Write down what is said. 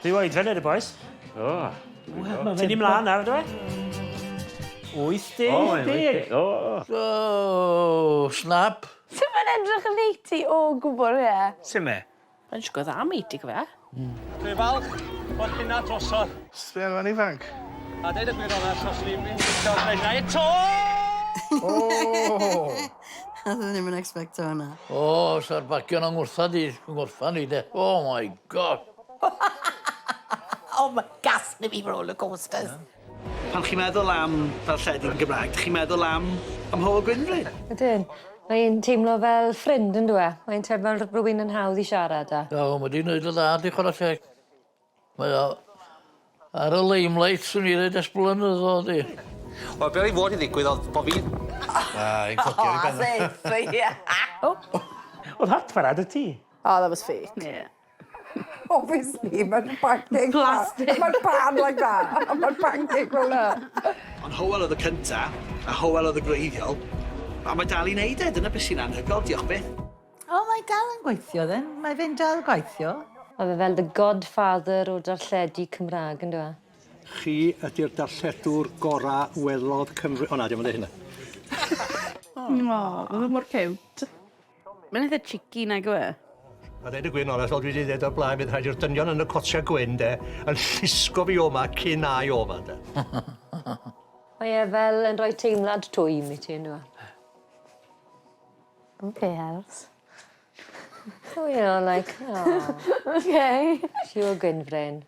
Rhyw oedran y boys. O. Ti'n ni mlaen nawr, dwi? 80. O. Oh, snap. Sut mae'n edrych yn 80 o gwbl, ie? Sut me? Mae'n siŵr dda am 80 fe. Dwi'n falch bod hynna drosodd. Sbia fan ifanc. A deud y gwir onest, os ni'n mynd i gael hynna eto! O! Oedd ddim yn expecto hwnna. O, sa'r bagion o'n ngwrtha di, ngwrtha ni de. Oh my God. Oh, mae gas na fi roller coasters. Pan chi'n meddwl am ddarlledu yn Gymraeg, chi'n meddwl am Hywel Gwynfryn. Ydyn. Mae'n teimlo fel ffrind yn dwi? Mae'n teimlo fel rhywun yn hawdd i siarad â. O, mae di wneud y dda, di chwarae teg. Mae o ar y limelight, swn i ddweud, ers blynyddoedd di. Wel, be oedd i fod i ddigwydd oedd bo fi... A, i'n codi ar ei ben. As if, yeah. Oedd hat farad y ti. Oh, that was fake. Yeah. Obviously, mae'n pancake. Plastic. Mae'n pan like that. Mae'n pancake fel na. Ond Hywel oedd y cynta, a Hywel oedd y gwreiddiol, a mae dal i wneud e, dyna beth sy'n anhygoel, diolch byth. O, mae dal yn gweithio then. Mae fe'n dal gweithio. Mae fe fel the godfather o darlledu Cymraeg yn dwi? Chi ydy'r darlledwr gora welodd Cymru. O na, dim ond hynna. O, oh, mae mor cute. Mae'n eitha cheeky nag yw e? A dweud y gwir onest, fel dwi wedi dweud o'r blaen, bydd rhaid i'r dynion yn y cotiau gwyn, de, yn llusgo fi o'ma cyn ai o'ma, de. Mae e fel yn rhoi teimlad twym i ti yn dwi? Okay, Els. Oh, like, oh, Okay. Hywel Gwynfryn.